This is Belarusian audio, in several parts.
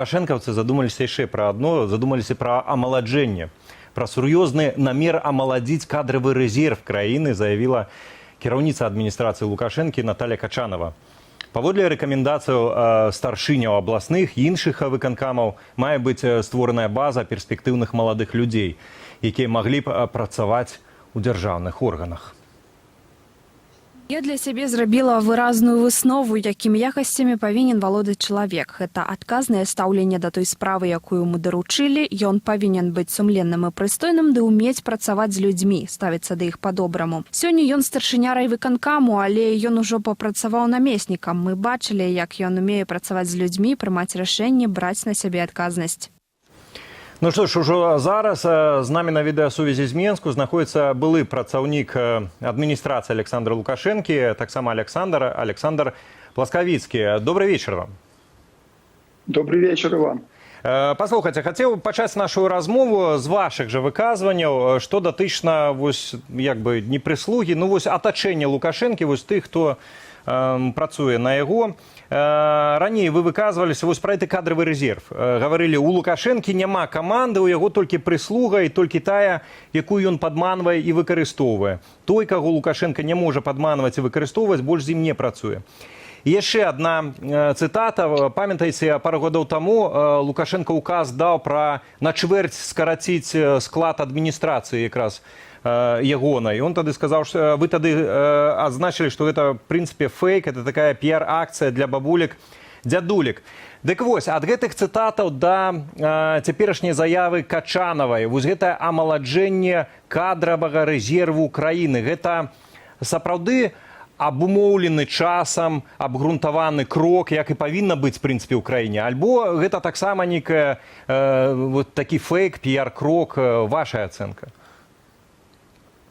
Лукашэнкаўцы задумаліся яшчэ пра адно, задумаліся пра амаладжэнне. Пра сур'ёзны намер амаладзіць кадравы рэзерв краіны заявіла кіраўніца адміністрацыі Лукашэнкі Наталля Качанова. Паводле рэкамендацыяў старшыняў абласных і іншых выканкамаў мае быць створаная база перспектыўных маладых людзей, якія маглі б працаваць у дзяржаўных органах. Я для сябе зрабіла выразную выснову, якімі якасцямі павінен валодаць чалавек. Гэта адказнае стаўленне да той справы, якую яму даручылі. Ён павінен быць сумленным і прыстойным ды ўмець працаваць з людзьмі, ставіцца да іх па-добраму. Сёння ён старшыня райвыканкаму, але ён ужо папрацаваў намеснікам. Мы бачылі, як ён умее працаваць з людзьмі, прымаць рашэнні, браць на сябе адказнасць. Ну што ж, ужо зараз з намі на відэасувязі з Менску знаходіцца былы працаўнік адміністрацыі Аляксандра Лукашэнкі, таксама Аляксандр Пласкавіцкі. Добры вечар вам. Добры вечар вам. Паслухайце, хацеў пачаць нашу размову з вашых жа выказванняў, што датычна вось як бы не прыслугі, ну вось атачэння Лукашэнкі, вось тых, хто працуе на яго. Раней вы выказваліся вось пра гэты кадравы рэзерв. Гаварылі, у Лукашэнкі няма каманды, у яго толькі прыслуга і толькі тая, якую ён падманвае і выкарыстоўвае. Той, каго Лукашэнка не можа падманваць і выкарыстоўваць, больш з ім не працуе. І яшчэ адна цытата. Памятаеце, пару гадоў таму Лукашэнка указ даў пра на чвэрць скараціць склад адміністрацыі якраз ягонай. Он тады сказаў, што вы тады адзначылі, што гэта, в прынцыпе, фейк, это такая піар-акцыя для бабулек, дзядулек. Дык вось, ад гэтых цытатаў да цяперашняй заявы Качанавай, вось гэта амаладжэнне кадравага рэзерву краіны, гэта сапраўды абумоўлены часам абгрунтаваны крок, як і павінна быць, в прынцыпе, ў краіне, альбо гэта таксама некая вот такі фейк, піяр-крок, ваша ацэнка?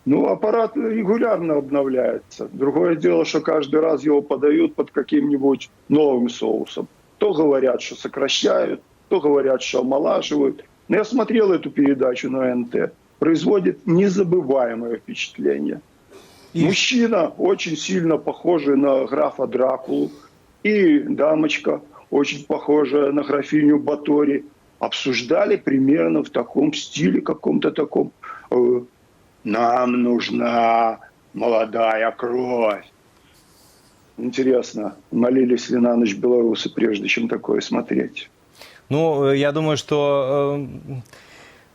Ну, аппарат регулярно обновляется. Другое дело, что каждый раз его подают под каким-нибудь новым соусом. То говорят, что сокращают, то говорят, что омолаживают. Но я смотрел эту передачу на НТ. Производит незабываемое впечатление. Мужчина, очень сильно похожий на графа Дракулу, и дамочка, очень похожая на графиню Батори, обсуждали примерно в таком стиле, каком-то таком. Нам нужна молодая кровь. Интересно, молились ли на ночь белорусы, прежде чем такое смотреть? Ну, я думаю, что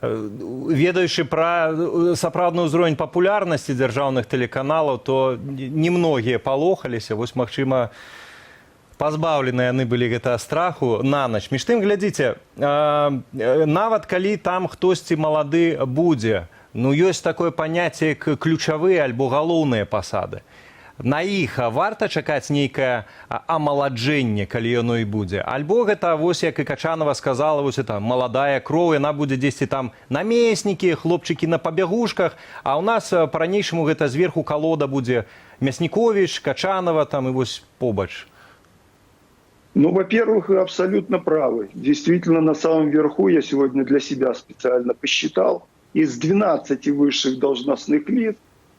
ведаючы пра сапраўдны ўзровень папулярнасці дзяржаўных тэлеканалаў, то немногія палохаліся. Вось, магчыма, пазбаўлены яны былі гэтага страху на ноч. Між тым, глядзіце, нават калі там хтосьці малады будзе, ну, ёсць такое паняцце, як ключавыя альбо галоўныя пасады. На іх варта чакаць нейкае амаладжэнне, калі яно і будзе? Альбо гэта вось, як і Качанова сказала, вось это маладая кроў, яна будзе дзесьці там намеснікі, хлопчыкі на пабягушках, а ў нас па-ранейшаму гэта зверху калода будзе: Мяснікович, Качанова там і вось побач. Ну, во-первых, вы абсолютно правы. Действительно, на самом верху, я сегодня для себя специально посчитал, из 12 высших должностных лиц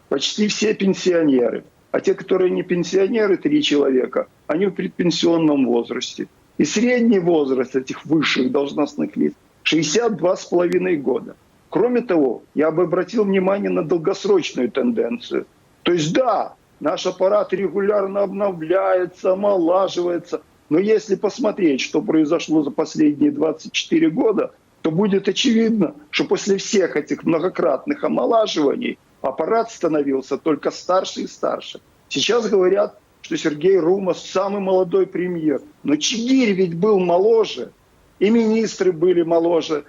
почти все пенсионеры. А те, которые не пенсионеры, три человека, они в предпенсионном возрасте. И средний возраст этих высших должностных лиц 62,5 года. Кроме того, я бы обратил внимание на долгосрочную тенденцию. То есть да, наш аппарат регулярно обновляется, омолаживается. Но если посмотреть, что произошло за последние 24 года, то будет очевидно, что после всех этих многократных омолаживаний аппарат становился только старше и старше. Сейчас говорят, что Сергей Румас самый молодой премьер. Но Чигирь ведь был моложе, и министры были моложе,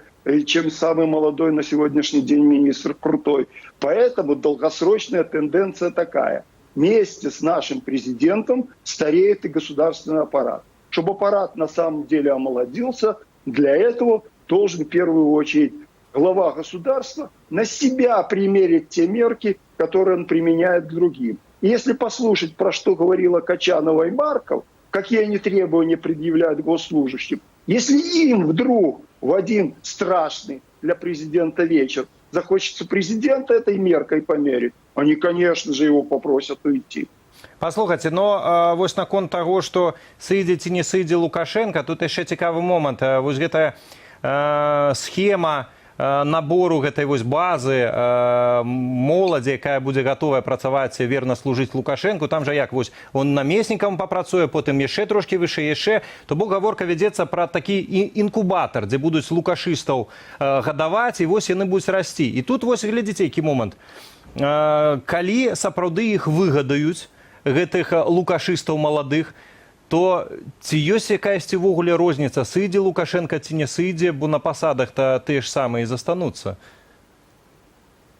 чем самый молодой на сегодняшний день министр Крутой. Поэтому долгосрочная тенденция такая. Вместе с нашим президентом стареет и государственный аппарат. Чтобы аппарат на самом деле омолодился, для этого должен в первую очередь глава государства на себя примерить те мерки, которые он применяет к другим. И если послушать, про что говорила Качанова и Марков, какие они требования предъявляют госслужащим, если им вдруг в один страшный для президента вечер захочется президента этой меркой померить, они, конечно же, его попросят уйти. Паслухайце, но вось наконт таго, што сыдзе ці не сыдзе Лукашэнка, тут яшчэ цікавы момант. Вось гэтая схема набору гэтай вось базы моладзі, якая будзе гатовая працаваць, верна служыць Лукашэнку, там жа як вось он намеснікам папрацуе, потым яшчэ трошкі вышэй, яшчэ, то бок гаворка вядзецца пра такі інкубатар, дзе будуць лукашыстаў гадаваць, і вось яны будуць расці. І тут вось глядзіце, які момант. Калі сапраўды іх выгадаюць, гэтых лукашыстаў маладых, то ці ёсць якаясьці ўвогуле розніца, сыдзе Лукашэнка ці не сыдзе, бо на пасадах то тыя ж самыя і застануцца?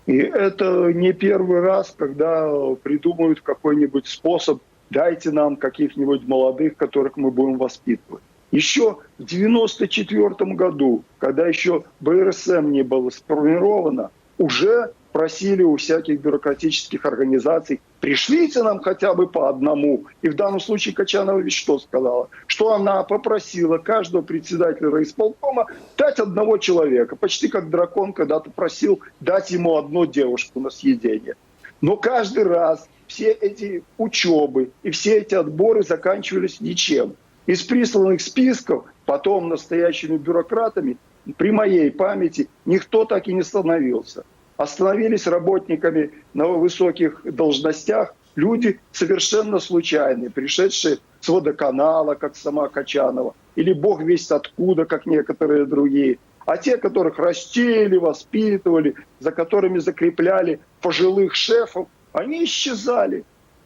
И это не первый раз, когда придумают какой-нибудь способ: дайте нам каких-нибудь молодых, которых мы будем воспитывать. Еще в 1994 году, когда еще БРСМ не было сформировано, уже просили у всяких бюрократических организаций: пришлите нам хотя бы по одному. И в данном случае Качанова ведь что сказала? Что она попросила каждого председателя райисполкома дать одного человека. Почти как дракон когда-то просил дать ему одну девушку на съедение. Но каждый раз все эти учебы и все эти отборы заканчивались ничем. Из присланных списков потом настоящими бюрократами при моей памяти никто так и не становился. Остановились работниками на высоких должностях люди совершенно случайные, пришедшие с водоканала, как сама Качанова, или бог весть откуда, как некоторые другие. А те, которых растили, воспитывали, за которыми закрепляли пожилых шефов, они исчезали.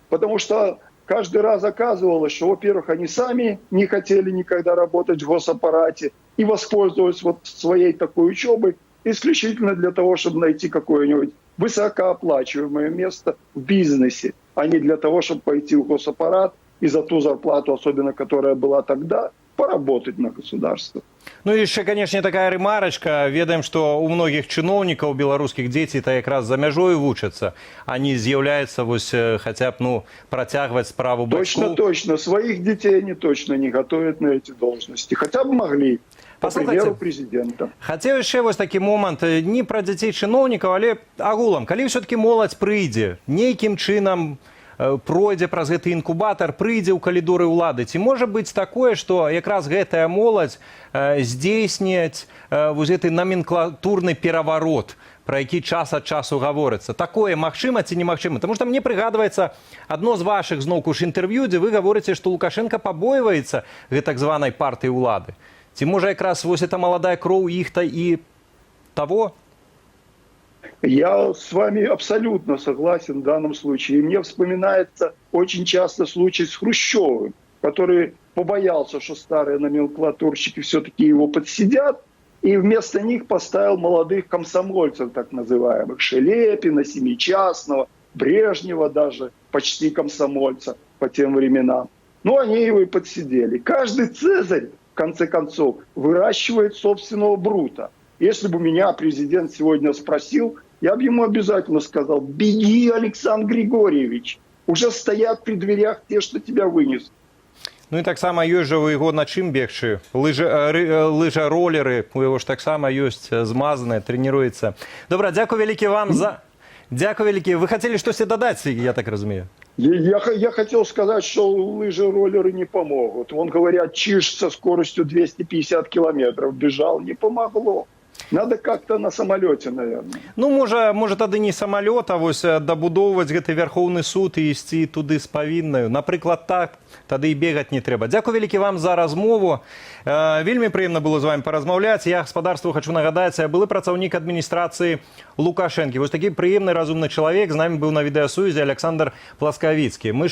Потому что каждый раз оказывалось, что, во-первых, они сами не хотели никогда работать в госаппарате и воспользовались вот своей такой учебой исключительно для того, чтобы найти какое-нибудь высокооплачиваемое место в бизнесе, а не для того, чтобы пойти в госаппарат и за ту зарплату, особенно которая была тогда, поработать на государство. Ну і яшчэ, канешне, такая рэмарачка: ведаем, што у многіх чыноўнікаў беларускіх дзеці то якраз за мяжою вучацца, они з'яўляюцца вось хаця б, ну, працягваць справу Точно, бацькоў. точно. Своих детей они точно не готовят на эти должности. Хотя бы могли, по Паслухайце, примеру президента. Хацеў яшчэ вось такі момант, не пра дзяцей чыноўнікаў, але агулам, калі ўсё-таки моладзь прыйдзе нейкім чынам, пройдзе праз гэты інкубатар, прыйдзе ў калідоры ўлады, ці можа быць такое, што якраз гэтая моладзь здзейсніць вось гэты наменклатурны пераварот, пра які час ад часу гаворыцца? Такое магчыма ці немагчыма? Таму што мне прыгадваецца адно з вашых зноўку ж інтэрв'ю, дзе вы гаворыце, што Лукашэнка пабойваецца гэтак званай партыі ўлады. Ці можа, якраз вось эта маладая кроў іх-то і того? Я с вами абсолютно согласен в данном случае. И мне вспоминается очень часто случай с Хрущевым, который побоялся, что старые номенклатурщики все-таки его подсидят, и вместо них поставил молодых комсомольцев, так называемых, Шелепина, Семичастного, Брежнева даже, почти комсомольца по тем временам. Ну, они его и подсидели. Каждый Цезарь, в конце концов, выращивает собственного Брута. Если бы меня президент сегодня спросил, я бы ему обязательно сказал: беги, Александр Григорьевич, уже стоят при дверях те, что тебя вынесут. Ну і таксама ёсць жа ў яго на чым бегчы, лыжа, лыжа-ролеры у яго ж таксама ёсць, змазаныя, трэніруецца. Добра, дзякуй вялікі вам за, дзякуй вялікі. Вы хацелі штосьці дадаць, я так разумею? Я хотел сказать, что лыжи-роллеры не помогут. Он, говорят, Чиж со скоростью 250 километров бежал, не помогло. Надо как-то на самолете, наверное. Ну, можа, тады не самалёт, а вось дабудоўваць гэты вярхоўны суд і ісці туды з павіннаю. Напрыклад, так, тады і бегаць не трэба. Дзякуй вялікі вам за размову. Вельмі прыемна было з вами паразмаўляць. Я гаспадарству хачу нагадаць, былы працаўнік адміністрацыі Лукашэнкі. Вось такі прыемны, разумны чалавек з намі быў на відэасувязі, Аляксандр Пласкавіцкі. Мы ж